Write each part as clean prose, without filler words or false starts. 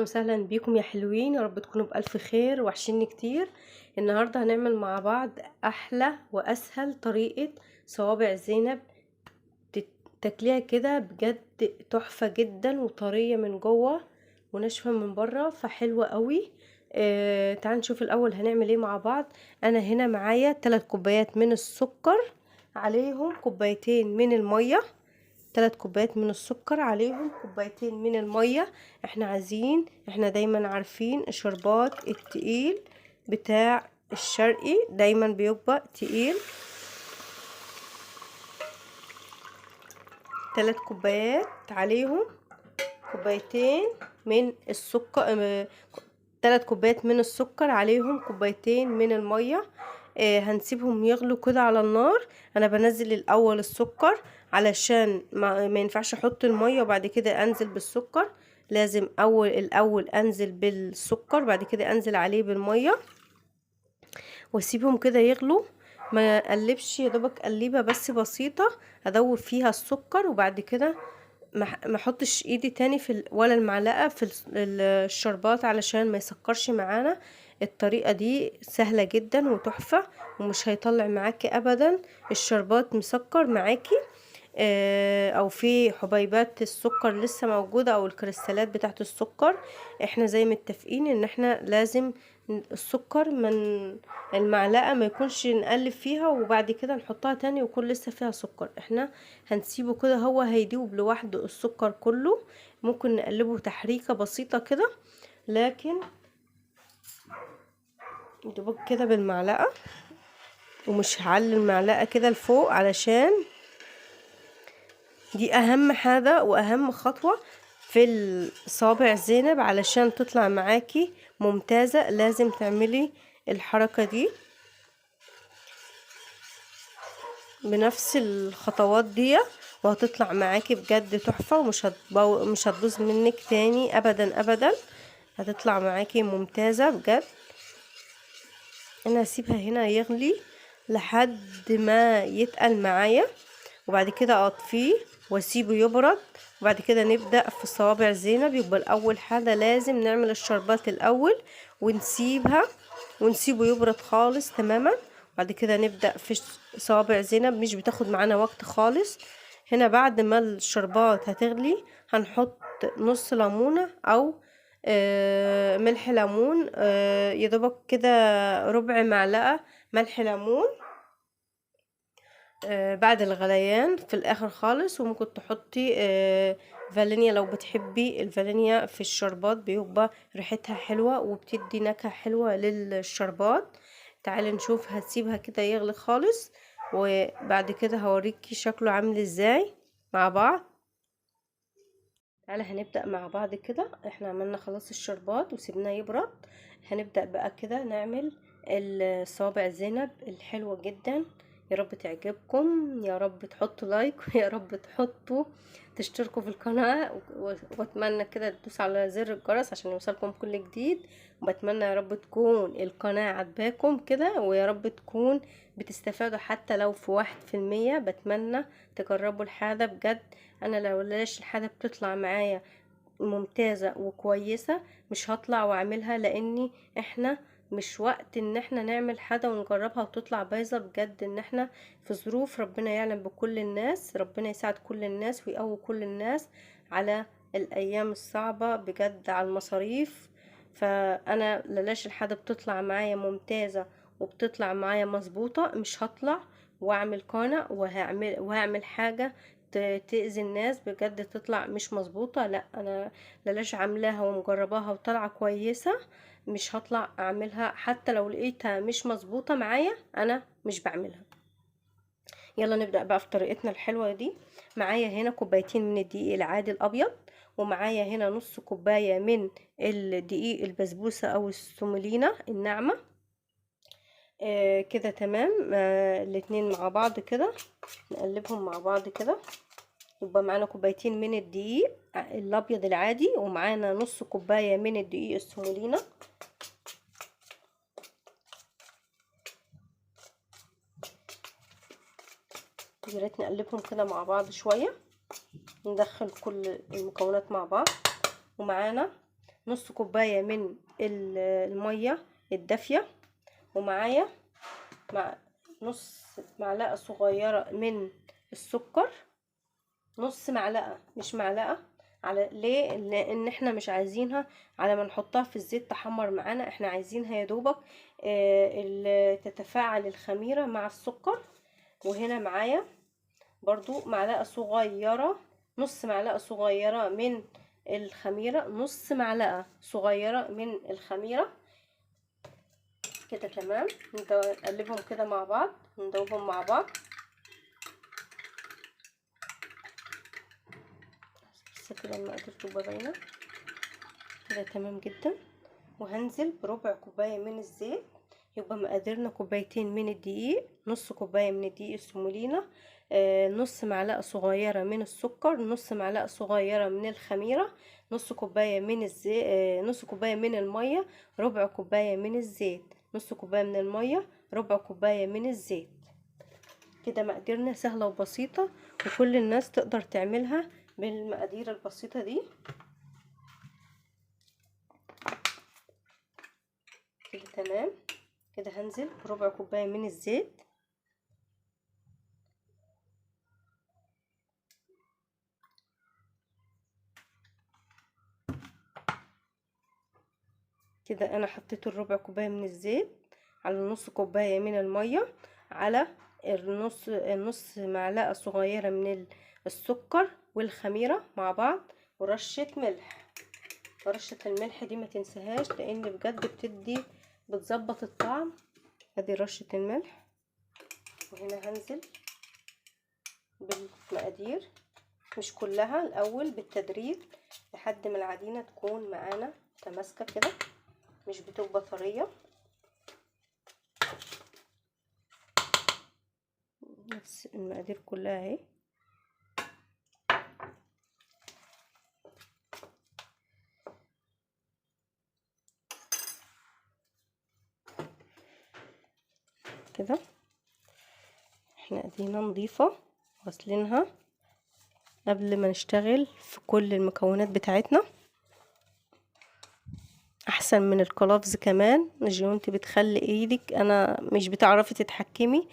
اهلا وسهلا بيكم يا حلوين، يا رب تكونوا بألف خير. وحشيني كتير. النهارده هنعمل مع بعض احلى واسهل طريقة صوابع زينب، تاكليها كده بجد تحفة جدا، وطرية من جوه وناشفة من بره، فحلوة قوي. تعال نشوف الاول هنعمل ايه مع بعض. انا هنا معايا 3 كوبايات من السكر، عليهم كوبايتين من المية. 3 كوبايات من السكر عليهم كوبايتين من المية. احنا دايما عارفين الشربات التقيل بتاع الشرقي دايما بيبقى تقيل. 3 كوبايات عليهم كوبايتين من السكر، 3 كوبايات من السكر عليهم كوبايتين من المية. هنسيبهم يغلوا كده على النار. انا بنزل الاول السكر علشان ما ينفعش احط المية وبعد كده انزل بالسكر، لازم الاول انزل بالسكر بعد كده انزل عليه بالمية، واسيبهم كده يغلوا. ما اقلبش، يا دوبك قليبه بس بسيطة ادوب فيها السكر، وبعد كده ما احطش ايدي تاني في ولا المعلقة في الشربات علشان ما يسكرش معانا. الطريقة دي سهلة جدا وتحفه، ومش هيطلع معاكي ابدا الشربات مسكر معاكي، او في حبيبات السكر لسه موجودة او الكريستالات بتاعت السكر. احنا زي متفقين ان احنا لازم السكر من المعلقة ما يكونش نقلب فيها وبعد كده نحطها تاني ويكون لسه فيها سكر. احنا هنسيبه كده هو هيدوب لوحده السكر كله، ممكن نقلبه تحريكه بسيطة كده، لكن يدوب كده بالمعلقه، ومش هعلي المعلقة كده لفوق علشان دي اهم حاجة واهم خطوة في الصابع زينب علشان تطلع معاكي ممتازة. لازم تعملي الحركة دي بنفس الخطوات دي وهتطلع معاكي بجد تحفة، ومش مش هتبوظ منك تاني ابدا ابدا، هتطلع معاكي ممتازة بجد. انا هسيبها هنا يغلي لحد ما يتقل معايا، وبعد كده اطفيه واسيبه يبرد، وبعد كده نبدأ في صوابع زينب. يبقى الاول حاجة لازم نعمل الشربات الاول ونسيبه يبرد خالص تماما، وبعد كده نبدأ في صوابع زينب. مش بتاخد معانا وقت خالص. هنا بعد ما الشربات هتغلي هنحط نص ليمونة او ملح ليمون، يدوبك كده ربع معلقة ملح ليمون، بعد الغليان في الاخر خالص. وممكن تحطي فانيليا لو بتحبي الفانيليا في الشربات، بيبقى ريحتها حلوة وبتدي نكهة حلوة للشربات. تعالي نشوف، هسيبها كده يغلي خالص وبعد كده هوريكي شكله عامل ازاي مع بعض. تعالي هنبدأ مع بعض كده. احنا عملنا خلاص الشربات وسيبناه يبرد، هنبدأ بقى كده نعمل الصوابع زينب الحلوة جدا. يا رب تعجبكم، يا رب تحطوا لايك، ويا رب تشتركوا في القناة، واتمنى كده تدوسوا على زر الجرس عشان يوصلكم كل جديد. وبتمنى يا رب تكون القناة عجباكم كده، ويا رب تكون بتستفادوا حتى لو في 1%. بتمنى تجربوا الحاجة بجد. انا لو لاش الحاجة بتطلع معايا ممتازة وكويسة مش هطلع واعملها، لاني احنا مش وقت ان احنا نعمل حاجة ونجربها وتطلع بايظة بجد. ان احنا في ظروف ربنا يعلم بكل الناس، ربنا يساعد كل الناس ويقوي كل الناس على الايام الصعبة بجد، على المصاريف. فانا للاش الحاجة بتطلع معايا ممتازة وبتطلع معايا مظبوطة مش هطلع واعمل قناة وهعمل حاجة تأذي الناس بجد تطلع مش مظبوطة. لا، انا للاش عاملاها ومجرباها وطالعة كويسة، مش هطلع اعملها حتى لو لقيتها مش مظبوطة معايا، انا مش بعملها. يلا نبدأ بقى في طريقتنا الحلوة دي. معايا هنا كوبايتين من الدقيق العادي الابيض، ومعايا هنا نص كوباية من الدقيق البسبوسة او السومولينا الناعمة. كده تمام. الاتنين مع بعض كده نقلبهم مع بعض كده. يبقى معانا كوبايتين من الدقيق الابيض العادي، ومعانا نص كوباية من الدقيق السومولينا. يا ريت نقلبهم كده مع بعض شوية، ندخل كل المكونات مع بعض. ومعانا نص كوباية من المية الدافيه، ومعايا مع نص معلقه صغيرة من السكر، نص معلقه مش معلقه. على ليه؟ لان احنا مش عايزينها على ما نحطها في الزيت تحمر معانا، احنا عايزينها يا دوبك تتفاعل الخميره مع السكر. وهنا معايا برضو معلقه صغيرة، نص معلقه صغيرة من الخميره، نص معلقه صغيرة من الخميره كده. تمام، نقلبهم كده مع بعض، ندوبهم مع بعض. بس كده المقادير تبقى باينة كده. تمام جدا. وهنزل بربع كوباية من الزيت، يبقى مقاديرنا كوبايتين من الدقيق، نص كوباية من الدقيق السمولينا، نص معلقه صغيرة من السكر، نص معلقه صغيرة من الخميره، نص كوباية من الزيت، نص كوباية من المية، ربع كوباية من الزيت، نص كوباية من المية، ربع كوباية من الزيت. كده مقاديرنا سهلة وبسيطة، وكل الناس تقدر تعملها بالمقادير البسيطة دي كده. تمام كده. هنزل بربع كوباية من الزيت، كده انا حطيت الربع كوباية من الزيت على نص كوباية من المية، على النص معلقه صغيرة من السكر والخميره مع بعض، ورشه ملح. رشه الملح دي ما تنساهاش، لان بجد بتظبط الطعم. ادي رشه الملح. وهنا هنزل بالمقادير، مش كلها، الاول بالتدريج لحد ما العجينة تكون معانا متماسكة كده، مش بتبقى طرية. نفس المقادير كلها اهي. كده احنا ايدينا نضيفه غسلينها قبل ما نشتغل في كل المكونات بتاعتنا، احسن من القلافز كمان. الجوانتي بتخلي ايدك انا مش بتعرفي تتحكمي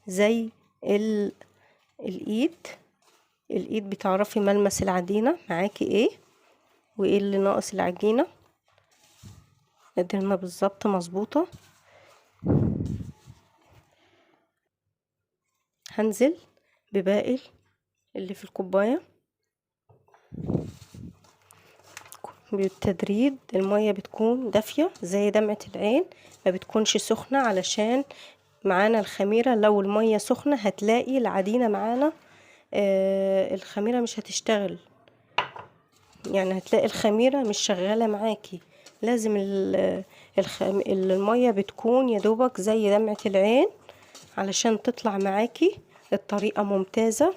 زي الايد. الايد بتعرفي ملمس العجينة معاكي ايه وايه اللي ناقص العجينة. قدرنا بالظبط مظبوطة. هنزل بباقي اللي في الكوباية بالتدريج. المية بتكون دافيه زي دمعه العين، ما بتكونش سخنة علشان معانا الخميره. لو المية سخنة هتلاقي العجينة معانا الخميره مش هتشتغل، يعني هتلاقي الخميره مش شغالة معاكي. لازم المية بتكون يدوبك زي دمعه العين علشان تطلع معاكي الطريقة ممتازة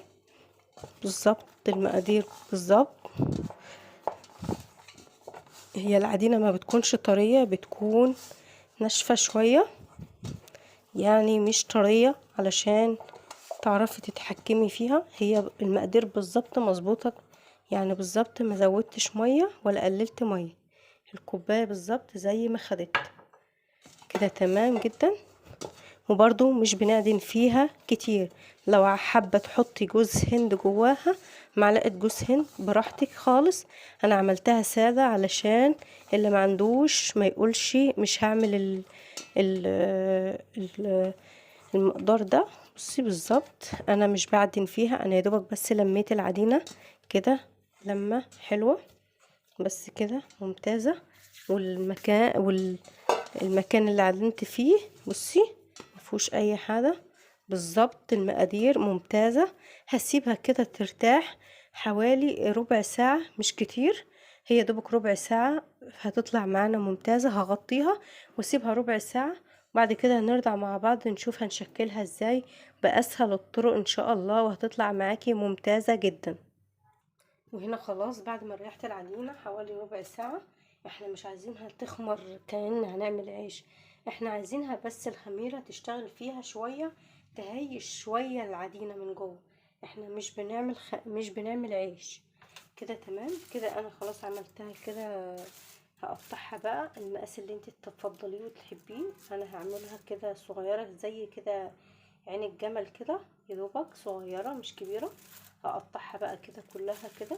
بالظبط، المقادير بالظبط. هي العجينة ما بتكونش طرية، بتكون ناشفة شوية، يعني مش طرية علشان تعرفي تتحكمي فيها. هي المقادير بالظبط مظبوطة، يعني بالظبط ما زودتش مية ولا قللت مية، الكوباية بالظبط زي ما خدت كده. تمام جدا. وبرضو مش بنعدن فيها كتير. لو حابة تحطي جوز هند جواها، معلقة جوز هند براحتك خالص. انا عملتها سادة علشان اللي ما عندوش ما يقولش مش هعمل ال ال ال المقدار ده. بصي بالظبط انا مش بعدن فيها، انا يدوبك بس لميت العجينة كده لمة حلوة بس كده ممتازة. والمكان اللي عدنت فيه بصي مفيهوش اي حاجة، بالظبط المقادير ممتازة. هسيبها كده ترتاح حوالي ربع ساعة، مش كتير، هي دوبك ربع ساعة هتطلع معانا ممتازة. هغطيها واسيبها ربع ساعة، وبعد كده هنرجع مع بعض نشوف هنشكلها ازاي بأسهل الطرق ان شاء الله، وهتطلع معاكي ممتازة جدا. وهنا خلاص بعد ما ريحت العجينة حوالي ربع ساعة، احنا مش عايزينها تخمر كأن هنعمل عيش، احنا عايزينها بس الخميرة تشتغل فيها شوية، تهيش شوية العجينة من جوه. احنا مش بنعمل عيش كده. تمام كده. انا خلاص عملتها كده هقطعها بقى المقاس اللي انت تفضليه وتحبيه. انا هعملها كده صغيرة زي كده عين الجمل كده، يدوبك صغيرة مش كبيرة. هقطعها بقى كده كلها كده.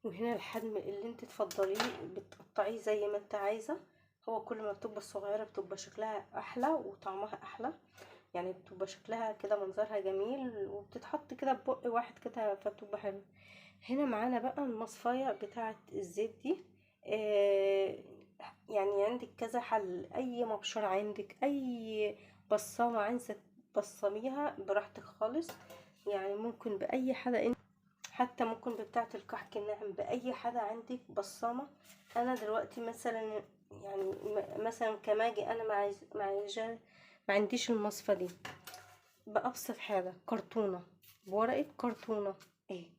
وهنا الحجم اللي انت تفضليه بتقطعيه زي ما انت عايزه. هو كل ما بتبقى صغيرة بتبقى شكلها احلى وطعمها احلى، يعني بتبقى شكلها كده منظرها جميل، وبتتحط كده ببق واحد كده فبتبقى حلوة. هنا معانا بقى المصفايه بتاعه الزيت دي. يعني عندك كذا حل، اي مبشرة عندك، اي بصامه عايزه تبصميها براحتك خالص، يعني ممكن باي حاجة، حتى ممكن بتاعه الكحك الناعم، باي حاجة عندك بصامه. انا دلوقتي مثلا يعني مثلا كماجي انا ما عنديش المصفى دي، بأبسط حاجة كرتونة، بورقه كرتونة اهي،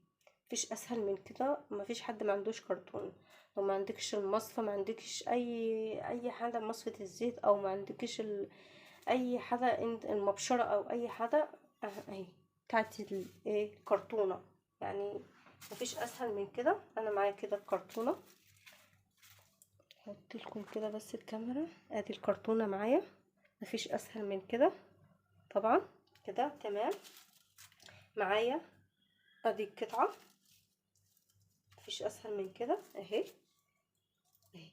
مفيش اسهل من كده، مفيش حد ما عندوش كرتونة. لو ما عندكش المصفى، ما عندكش اي حاجة مصفى الزيت، او ما عندكش اي حاجة المبشره او اي حاجة اهي بتاعت الايه كرتونة، يعني مفيش اسهل من كده. انا معايا كده الكرتونه، احط لكم كده بس الكاميرا، ادي الكرتونه معايا، مفيش اسهل من كده طبعا كده. تمام، معايا ادي القطعة، مفيش اسهل من كده اهي اهي،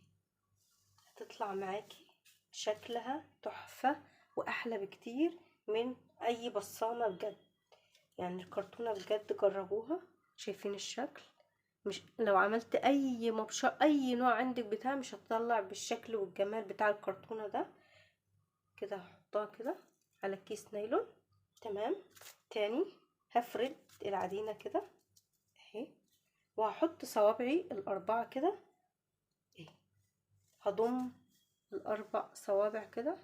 هتطلع معاكي شكلها تحفة واحلى بكتير من اي بصامه بجد. يعني الكرتونه بجد جربوها، شايفين الشكل؟ مش لو عملت اي مبشر اي نوع عندك بتاع مش هتطلع بالشكل والجمال بتاع الكرتونه ده. كده هحطها كده على كيس نايلون. تمام، تاني هفرد العجينة كده اهي، وهحط صوابعي الاربعة كده اهي، هضم الاربع صوابع كده.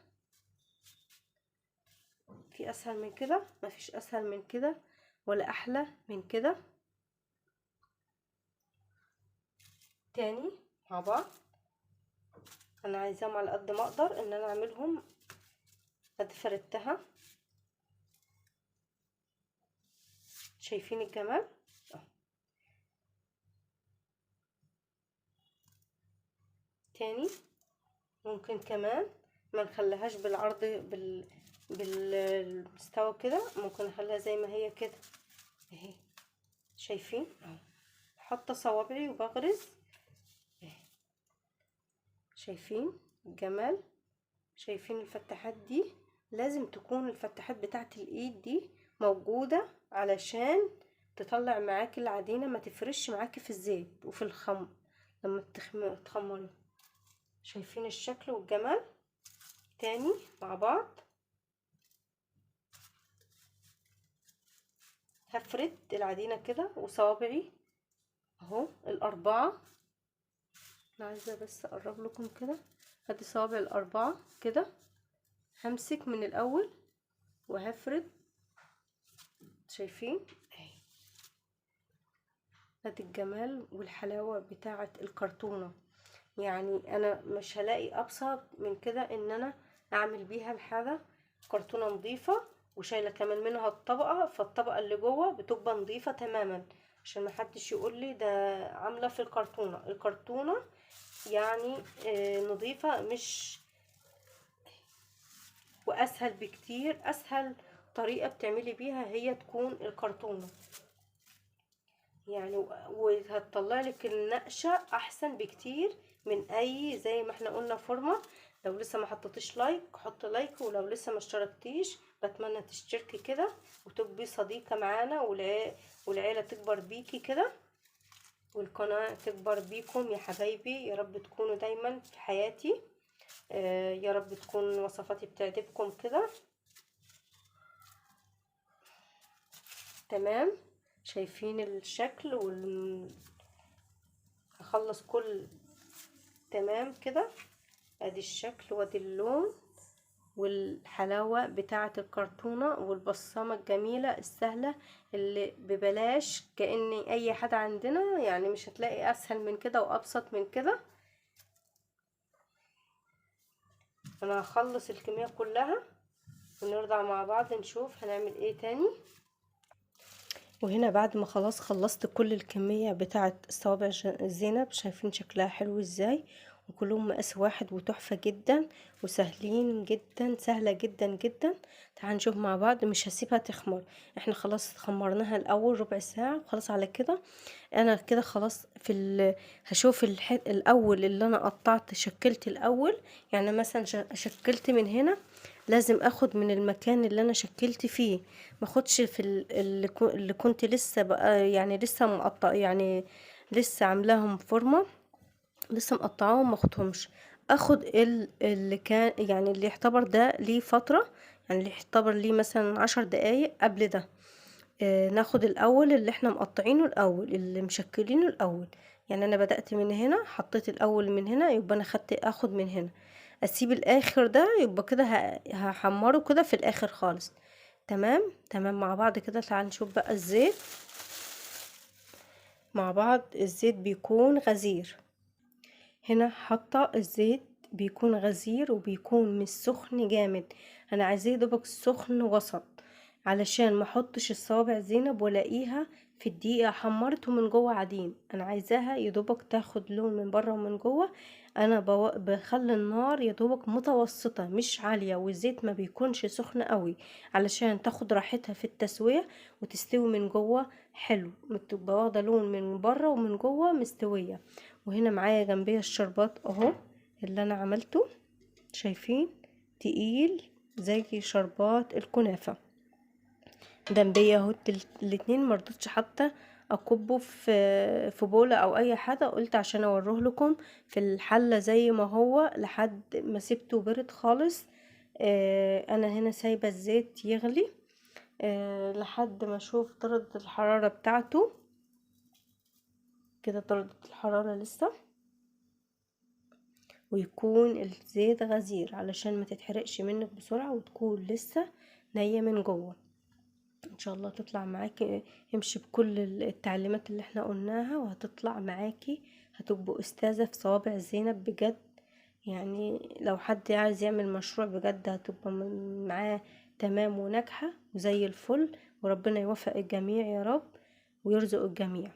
في اسهل من كده؟ مفيش اسهل من كده ولا احلى من كده. تاني مع بعض، انا عايزاهم على قد ما اقدر ان انا اعملهم. ادي فردتها، شايفين الجمال؟ تاني ممكن كمان ما نخليهاش بالعرض بالمستوى كده، ممكن نخليها زي ما هي كده اهي، شايفين اهو، حاطه صوابعي وبغرز اهي، شايفين الجمال؟ شايفين الفتحات دي؟ لازم تكون الفتحات بتاعت الايد دي موجودة علشان تطلع معاكي العجينة، ما تفرش معاكي في الزيت وفي الخمر لما تخمري. شايفين الشكل والجمال؟ تاني مع بعض، هفرد العجينة كده وصوابعي اهو الاربعة، انا عايزة بس اقرب لكم كده، هدي صوابع الاربعة كده، همسك من الاول وهفرد، شايفين اهي، ادي الجمال والحلاوة بتاعة الكرتونة. يعني انا مش هلاقي ابسط من كده ان انا اعمل بيها الحاجة. كرتونة نظيفة وشايلة كمان منها الطبقة، فالطبقة اللي جوه بتبقى نظيفة تماما، عشان ما حدش يقول لي ده عاملة في الكرتونة. الكرتونة يعني نظيفة، مش واسهل بكتير. اسهل طريقة بتعملي بيها هي تكون الكرتونة يعني، وهتطلع لك النقشة احسن بكتير من اي زي ما احنا قلنا فورمة. لو لسه ما حطيتيش like حط like، ولو لسه ما اشتركتيش بتمنى تشتركي كده وتبقي صديقة معانا، والعيلة تكبر بيكي كده، والقناة تكبر بيكم يا حبايبي. يا رب تكونوا دايما في حياتي، يا رب تكون وصفاتي بتعجبكم كده. تمام، شايفين الشكل هخلص كل تمام كده. ادي الشكل وادي اللون والحلاوة بتاعة الكرتونة والبصامة الجميلة السهلة اللي ببلاش، كأن اي حد عندنا، يعني مش هتلاقي اسهل من كده وابسط من كده. انا هخلص الكمية كلها ونرجع مع بعض نشوف هنعمل ايه تاني. وهنا بعد ما خلاص خلصت كل الكمية بتاعة صوابع زينب، شايفين شكلها حلو ازاي، وكلهم مقاس واحد وتحفة جدا وسهلين جدا، سهلة جدا جدا. تعال نشوف مع بعض. مش هسيبها تخمر، احنا خلاص خمرناها الاول ربع ساعة وخلاص. على كده انا كده خلاص في هشوف الاول اللي انا قطعت شكلت الاول، يعني مثلا شكلت من هنا، لازم اخد من المكان اللي انا شكلت فيه، ما اخدش في اللي كنت لسه بقى، يعني لسه مقطع، يعني لسه عاملاهم فورمه، لسه مقطعاهم، ما اخدهمش. اخد اللي كان، يعني اللي يعتبر ده ليه فتره، يعني اللي يعتبر ليه مثلا 10 دقايق قبل ده. ناخد الاول اللي احنا مقطعينه الاول، اللي مشكلينه الاول. يعني انا بدأت من هنا، حطيت الاول من هنا، يبقى انا اخد من هنا، اسيب الاخر ده، يبقى كده هحمره كده في الاخر خالص. تمام تمام مع بعض كده. تعال نشوف بقى الزيت مع بعض. الزيت بيكون غزير، هنا حاطه الزيت بيكون غزير وبيكون مش سخن جامد، انا عايزاه يدوبك سخن وسط، علشان ما احطش الصوابع زينب والاقيها في الدقيقه حمرت ومن جوه عديم. انا عايزاها يدوبك تاخد لون من بره ومن جوه. انا بخلي النار يدوبك متوسطه مش عاليه، والزيت ما بيكونش سخن قوي، علشان تاخد راحتها في التسويه وتستوي من جوه حلو، بتبقى واخده لون من بره ومن جوه مستويه. وهنا معايا جنبيه الشربات اهو اللي انا عملته، شايفين تقيل زي شربات الكنافه. جنبيه اهو الاتنين، مرضتش حتى اكبه في بوله او اي حاجه، قلت عشان اوريه لكم في الحله زي ما هو لحد ما سبته برد خالص. انا هنا سايبه الزيت يغلي، لحد ما اشوف درجه الحراره بتاعته. كده درجه الحراره لسه، ويكون الزيت غزير علشان ما تتحرقش منك بسرعه وتكون لسه نيه من جوه. ان شاء الله تطلع معاكي. امشي بكل التعليمات اللي احنا قلناها وهتطلع معاكي، هتبقوا استاذه في صوابع زينب بجد. يعني لو حد عايز يعمل مشروع بجد هتبقى معاه تمام وناجحه وزي الفل، وربنا يوفق الجميع يا رب ويرزق الجميع.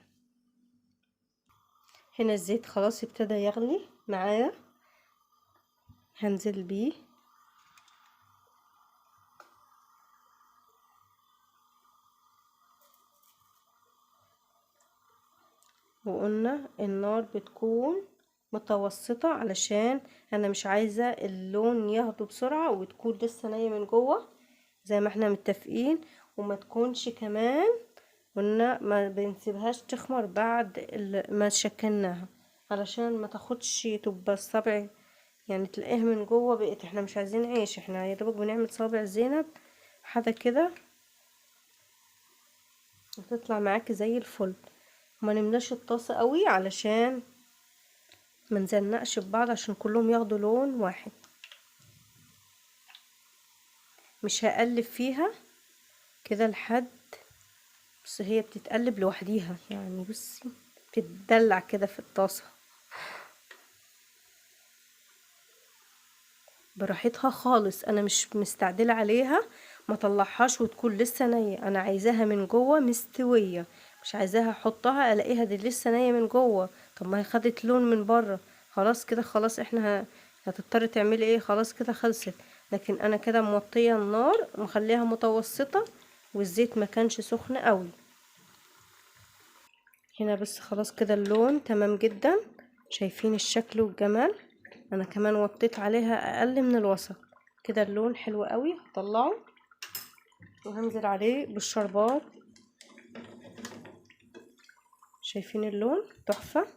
هنا الزيت خلاص ابتدى يغلي معايا، هنزل بيه وقلنا النار بتكون متوسطة علشان انا مش عايزة اللون ياخده بسرعة وتكون لسه نية من جوه زي ما احنا متفقين، وما تكونش كمان قلنا ما بنسيبهاش تخمر بعد ما شكلناها علشان ما تاخدش تبقى الصابع، يعني تلاقيها من جوه بقت. احنا مش عايزين عيش، احنا يا دوبك بنعمل صابع زينب حاجة كده وتطلع معاكي زي الفل. ما نملاش الطاسة قوي علشان ما نزنقش ببعض، عشان كلهم ياخدوا لون واحد. مش هقلب فيها كده لحد، بس هي بتتقلب لوحديها، يعني بصي بتتدلع كده في الطاسة براحتها خالص. انا مش مستعدلة عليها، ما طلعهاش وتكون لسه نية، انا عايزاها من جوه مستوية، مش عايزاها احطها الاقيها دي لسه نية من جوه. طب ما هي خدت لون من بره خلاص كده، خلاص احنا هتضطري تعملي ايه، خلاص كده خلصت. لكن انا كده موطية النار ومخليها متوسطة، والزيت ما كانش سخن قوي. هنا بس خلاص كده اللون تمام جدا، شايفين الشكل والجمال. انا كمان وطيت عليها اقل من الوسط كده، اللون حلو قوي. هطلعه وهنزل عليه بالشربات. شايفين اللون تحفة.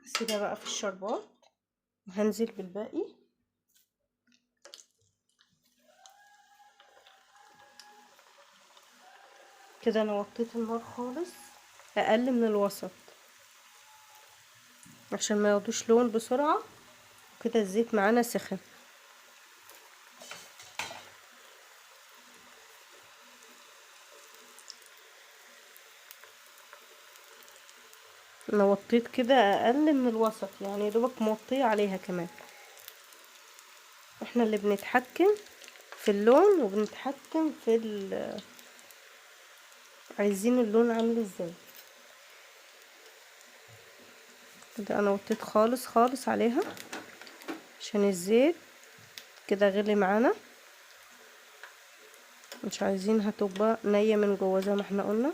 سيبها بقى في الشربات وهنزل بالباقي. كده انا وطيت النار خالص اقل من الوسط عشان ما ياخدوش لون بسرعة. كده الزيت معانا سخن. انا وطيت كده اقل من الوسط، يعني دوبك موطيه عليها كمان. احنا اللي بنتحكم في اللون وبنتحكم في عايزين اللون عامل ازاي. كده انا وطيت خالص خالص عليها عشان الزيت كده غلي معانا، مش عايزينها تبقى نية من جوه زي ما احنا قلنا،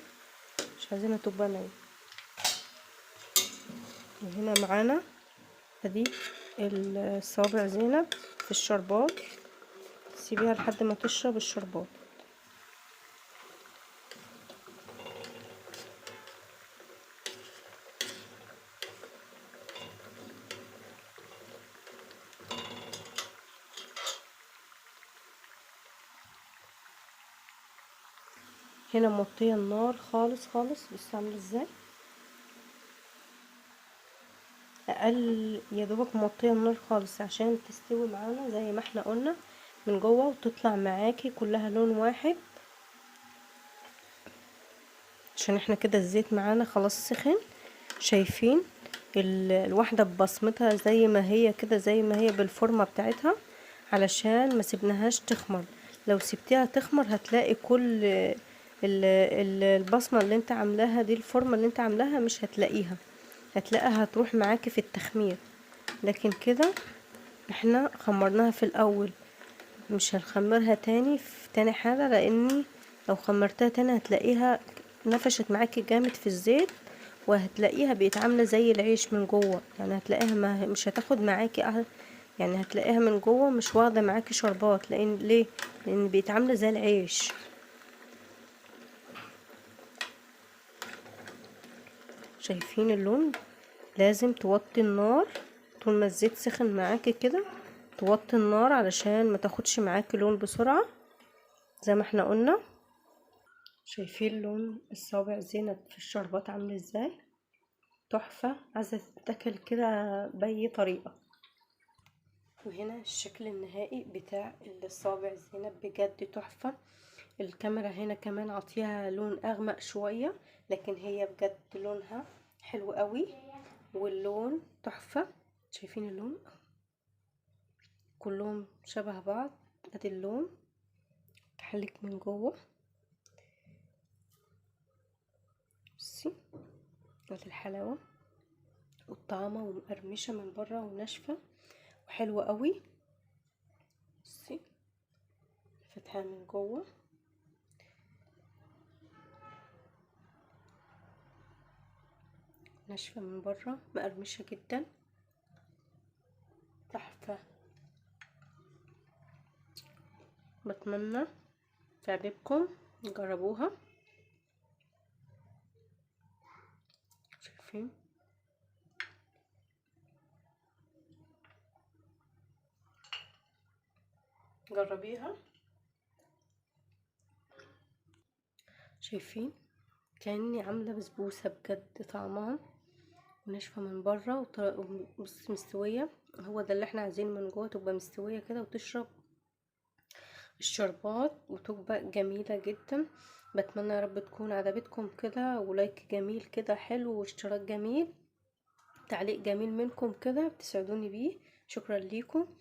مش عايزينها تبقى نية. وهنا معانا ادي الصابع زينب في الشربات، سيبيها لحد ما تشرب الشربات. هنا موطيه النار خالص خالص، بصوا عامله ازاي، اقل يا دوبك موطيه النار خالص عشان تستوي معانا زي ما احنا قلنا من جوه، وتطلع معاكي كلها لون واحد. عشان احنا كده الزيت معانا خلاص سخن، شايفين الواحدة ببصمتها زي ما هي كده، زي ما هي بالفورمه بتاعتها، علشان ما سيبناهاش تخمر. لو سبتيها تخمر هتلاقي كل البصمة اللي انت عاملاها دي، الفورمة اللي انت عاملاها مش هتلاقيها، هتلاقيها هتروح معاكي في التخمير. لكن كده احنا خمرناها في الاول، مش هنخمرها تاني في تاني حالة، لاني لو خمرتها تاني هتلاقيها نفشت معاكي جامد في الزيت، وهتلاقيها بقت عاملة زي العيش من جوه، يعني هتلاقيها ما مش هتاخد معاكي، يعني هتلاقيها من جوه مش واخدة معاكي شربات. لان ليه؟ لان بقت عاملة زي العيش. شايفين اللون؟ لازم توطي النار طول ما الزيت سخن معاكي كده، توطي النار علشان ما تاخدش معاكي لون بسرعة زي ما احنا قلنا. شايفين لون الصابع زينب في الشربات عامل ازاي؟ تحفة، عايزة تتاكل كده بأي طريقة. وهنا الشكل النهائي بتاع الصابع زينب بجد تحفة. الكاميرا هنا كمان عطيها لون اغمق شوية، لكن هي بجد لونها حلو قوي واللون تحفة. شايفين اللون؟ كلهم شبه بعض. ادي اللون تحلك من جوه، بصي ادي الحلاوة والطعمة ومقرمشة من بره وناشفة وحلوة قوي. بصي فتحها من جوه، ناشفة من بره، مقرمشة جدا، تحفة. بتمنى تعجبكم، جربوها. شايفين؟ جربيها. شايفين كأني عاملة بسبوسة بجد، طعمها وناشفة من بره وبص مستوية. هو ده اللي احنا عايزينه، من جوه تبقى مستوية كده وتشرب الشربات وتبقى جميلة جدا. بتمنى يا رب تكون عجبتكم كده، ولايك جميل كده حلو، واشتراك جميل، تعليق جميل منكم كده بتسعدوني بيه. شكرا ليكم.